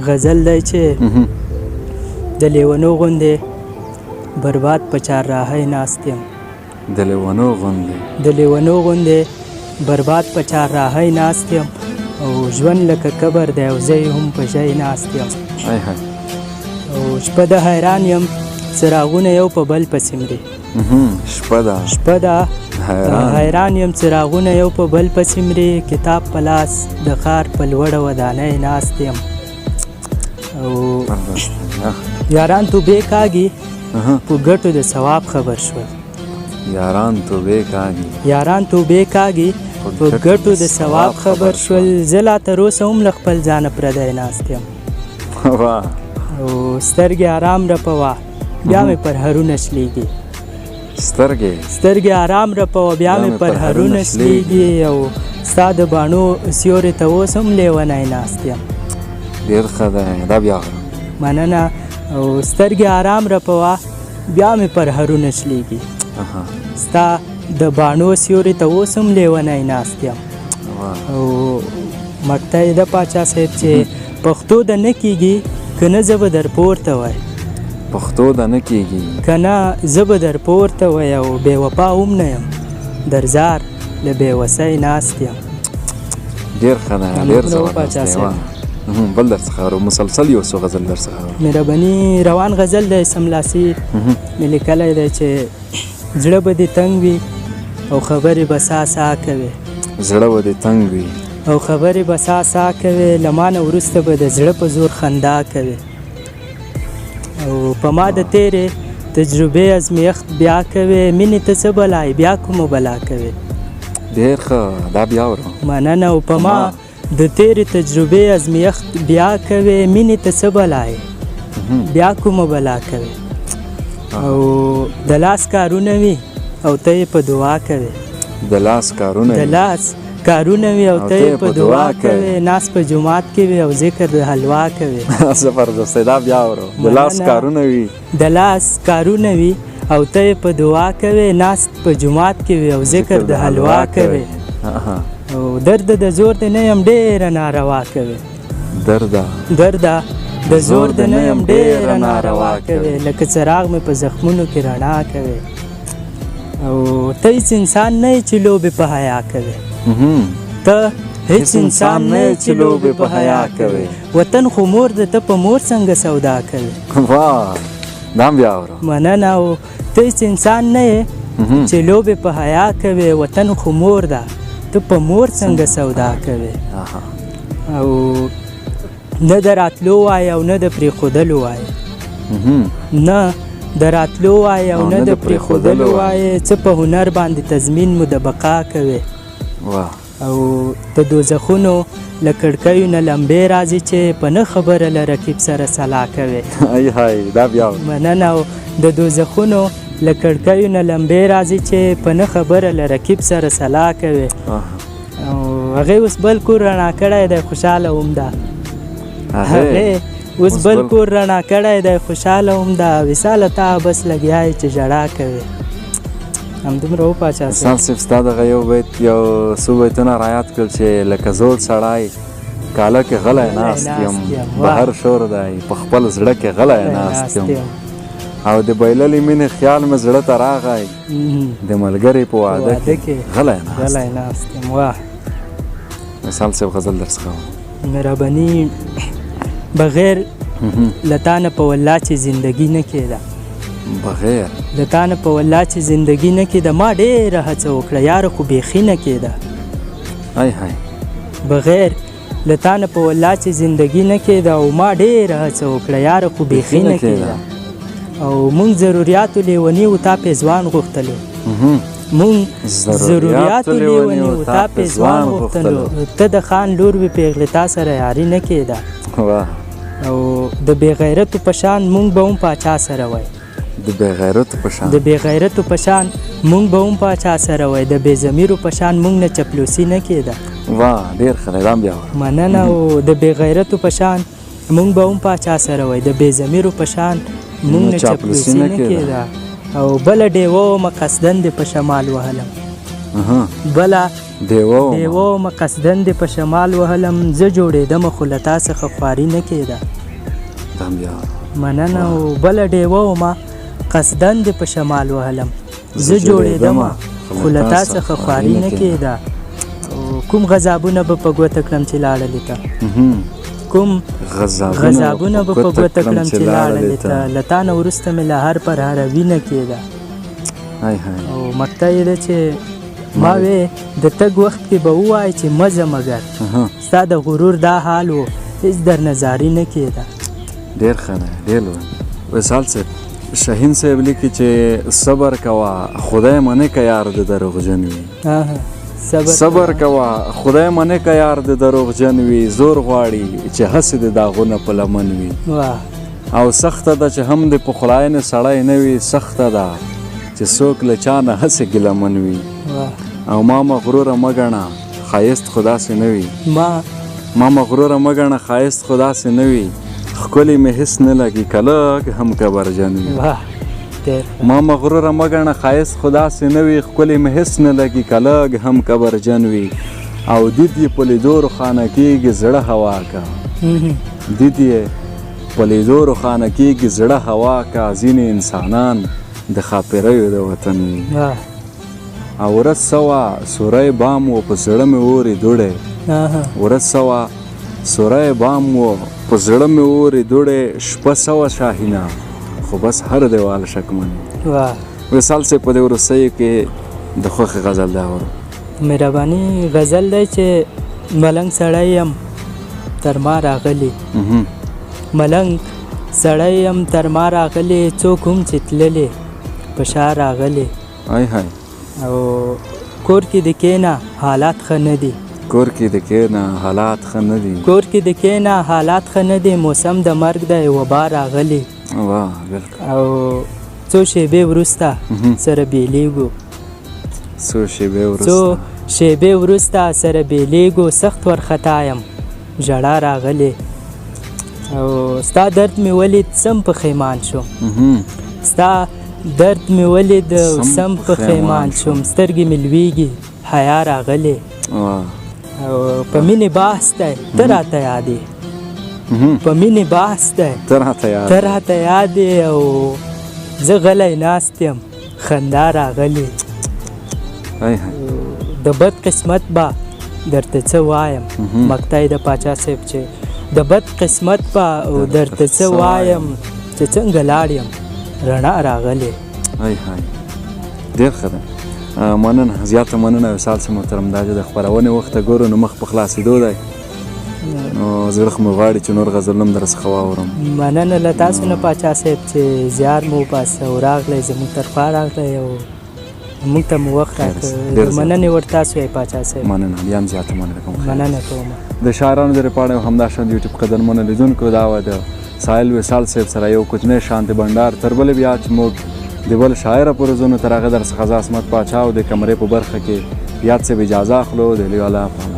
غزل دی چې د لیونو غوندې برباد په چارراهۍ ناست یم. د لیونو غوندې، د لیونو غوندې برباد په چارراهۍ ناست یم او ژوند لکه قبر دی او زه یې هم په ژۍ ناست یم. های های. او شپه ده حیران یم، څراغونه یو په بل پسې مري. شپه ده، شپه ده حیران، حیران یم، څراغونه یو په بل پسې مري. کتاب په لاس د ښار په لوړه ودانۍ ناست یم او یاران توبې کاږي په ګټو د ثواب خبر شول. یاران توبې کاږي، یاران توبې کاږي په ګټو د ثواب خبر شول. زه لا تر اوسه هم له خپل ځانه پردی ناست یم. واه. او سترګې آرام رپوه بیا مې پرهرونه شلېږي. سترګې، سترګې آرام رپوه بیا مې پرهرونه شلېږي او ستا د باڼو سیوري ته اوس هم لیونی ناست یم. ډېر ښه دی، دا بیا اورم. مننه. او سترګې آرام رپوه بیا مې پرهرونه شلېږي، ستا د باڼو سیوري ته اوس هم لیونی ناست یم. او مقطع یې ده پاچا صاحب چې پښتو د نه کېږي که نه زه به در پورته وای. پښتو د نه کېږي که نه زه به در پورته وای او بې وفا هم نه یم، درزار له بې وسۍ ناست یم. ډېر ښه دی، ډېر زبردست دی. بل در څخه اورم، مسلسل یو څو غزل در څخه اورم. مهرباني. روان غزل دی، سملاسي مې لیکلی دی چې زړه به دې تنګ وي او خبرې به سا سا کوې. زړه به دې تنګ وي او خبرې به سا سا کوې، له ما نه وروسته به د زړه په زور خندا کوې او په ما د تېرې تجربې ازمیښت بیا کوې، مینې ته څه بلای بیا کومه بلا کوې. ډېر ښه، دا بیا اورم. مننه. او په ما د تېرې تجربې ازمیښت بیا کوې، مینې ته څه بلای بیا کومه بلا کوې او د لاس کارونه وي او ته یې په دعا کوې. د لاس کارونه، د لاس کارونه وي او ته یې په دعا کوې، ناس په جومات کې وي او ذکر د حلوا کوې. زبردست، دا بیا اورو. د لاس کارونه وي، د لاس کارونه وي او ته یې په دعا کوې، ناس په جومات کې وي او ذکر د حلوا کوې او درد د زور د نه یم ډېره ناروا کوې. درده، درده د زور د نه یم ډېره ناروا کوې، لکه څراغ مې په زخمونو کې رڼا کوې او ته هېڅ انسان نه یې چې لوبې په حیا کوې. ته هېڅ انسان نه یې چې لوبې په حیا کوې، وطن خو مور ده، ته په مور څنګه سودا کوې. واه، دا هم بیا اورم. مننه. او ته هېڅ انسان نه یې چې لوبې په حیا کوې، وطن خو مور ده، ته په مور څنګه سودا کوې. او نه د راتلو وایې او نه د پرېښودلو وایې، نه د راتلو وایې او نه د پرېښودلو وایې، څه په هنر باندې تضمین مو د بقا کوې. او د دوزخونو له کړکیو نه لمبې راځي چې په نه خبره له رقیب سره سلا کوې. ای های، دا بیا. مننه. او د دوزخونو له کړکیو نه لمبې راځي چې په نه خبره له رقیب سره سلا کوې. او هغې اوس بل کور رڼا کړی دی، خوشحاله هم ده. هغې اوس بل کور رڼا کړی دی، خوشحاله هم ده. وصاله تا بس لګیا یې چې ژړا کوې. همدومره و پاچا صاحب. وصال صاحب، ستا دغه یو بیت، یو څو بیتونه رایاد کړل چې لکه زوړ سړی کاله کې غلی ناست یم، بهر شور دی په خپل زړه کې غلی ناست یم، او د بایللې مینې خیال مې زړه ته راغی، د ملګري په واده کې غلی ناست یم. واه. وصال صاحب، غزل در څخه. مهرباني. بغیر له تا نه په والله چې زندګي نه کېده، بغیر له تا نه په والله چې زندګي نه کېده، ما ډېره هڅه وکړه یاره خو بیخي نه کېده. های های. بغیر له تا نه په والله چې زندګي نه کېده او ما ډېره هڅه وکړه یاره خو بیخي نه کېده. او مونږ ضروریاتو لیوني و تا پېزوان غوښتلو، مونږ ضروریاتو لیوني و تا پېزوان غوښتلو، ته د خان لور وې پېغلې تا سره یاري نه کېده. او د بې غیرتو په شان مونږ به هم پاچا سره وای، د بې غیرتو په شان، د بې غیرتو په شان مونږ به هم پاچا سره وای، د بې ضمیرو په شان مونږ نه چپلوسي نه کېده. واه، ډېر ښه دی، دا هم بیا اورم. مننه. او د بې غیرتو په شان مونږ به هم پاچا سره وای، د بې ضمیرو په شان مونږ نه چپلوسي نه کېده. او بله ډېوه ومه قصدن دې په شمال وهلم، بله ډېوه ومه قصدن دې په شمال وهلم، زه جوړېدمه خو له تا څخه خواري نه کېده. مننه. او بله ډېوه ومه قصدن دې په شمال وهلم، زه جوړېدمه خو له تا څخه خواري نه کېده. کوم غذابونه به په ګوته کړم چې لاړلې ته، کوم غذابونه به په ګوته کړم چې لاړلې ته، له تا نه وروسته مې له هر پر هره وینه کېده. او مقطع یې ده چې ما وې د تګ وخت کې به ووایې چې مه ځه، مګر ستا د غرور دا حال و هېڅ درنه زاري نه کېده. ډېر ښه دی، ډېر لوی. وصال صاحب، شاهین صاحب لیکي چې صبر کوه خدای منې که یار د دروغجن وي. صبر کوه خدای منې که یار د دروغجن وي، زور غواړي چې هسې د داغونه په لمن وي. او سخته ده چې هم د پخلاینې سړی نه وي، سخته ده چې څوک له چا نه هسې ګیلهمن وي. او ما مغروره مه ګڼه ښایست خو داسې نه وي، ما مغروره مه ګڼه ښایست خو داسې نه وي، ښکلي مې هېڅ نه لګي که لږ هم کبرجن وي. ما مغروره مه ګڼه ښایست خو داسې نه وي، ښکلي مې هېڅ نه لګي که لږ هم کبرجن وي. او دید یې په لیدو روښانه کېږي زړه هوا که، دید یې په لیدو روښانه کېږي زړه هوا که، ځینې انسانان د ښاپېریو د وطن وي. او ورځ څه وه سوری بام و په زړه مې اوري دوړی، ورځ څه وه سوری بام و په زړه مې اوري دوړی، شپه څه وه شاهینه خو بس هر دیوال شکمن. وصال صاحب په دې وروستیو کې د خوښې غزل دی اورم. مهرباني. غزل دی چې ملنګ سړی یم تر ما راغلی، ملنګ سړی یم تر ما راغلی، څوک هم چې تللی په شا راغلی. او کور کې د کېنه حالات ښه نه دي، کور کې د کېنه حالات ښه نه دي، کور کې د کېنه حالات ښه نه دي، موسم د مرګ دی وبا راغلی. واه بالکل. او څو شېبې وروسته سره بېلېږو، څو شېبې وروسته، څو شېبې وروسته سره بېلېږو، سخت ورخطا یم ژړا راغلی. او ستا درد مې ولید سم پښیمان شوم، ستا درد مې ولید سم پښیمان شوم، سترګې مې لویږي حیا راغلی. او په مینې بحث دی ته راته یادې، په مینې بحث دی ته راته یادې، او زه غلی ناست یم خندا راغلی. د بد قسمت به درته څه وایم، مقطع د پاچا صاحب چې د بد قسمت به درته څه وایم چې څنګه لاړ یم رڼا راغلی. ډېر ښه ده، مننه، زیاته مننه وصال صاحب محترم. دا چې د خپرونې وخت ته ګورو نو مخ په خلاصېدو دی، نو زړه خو مې غواړي چې نور غزلونه هم درڅخه واورم. مننه له تاسو نه پاچا صاحب چې زیار مو وباسه او راغلی زموږ تر خوا راغلی او موږ ته مو وخت راکړ. مننې ور تاسو یې پاچا صاحب. مننه، بیا هم زیاته مننه کوم. مننه کوم. د شاعرانو د پاڼې او همداشان د یوټیوب قدرمنو لیدونکو، دا وه د ساحل وصال صاحب سره یو کوچنی شانتې بنډار. تر بلې بیا چې موږ د بل شاعره پروزونو تر هغه در څخه زه عصمت پاچا او د کمرې په برخه کې یاد صاحب اجازه اخلو. د لوی الله په امان.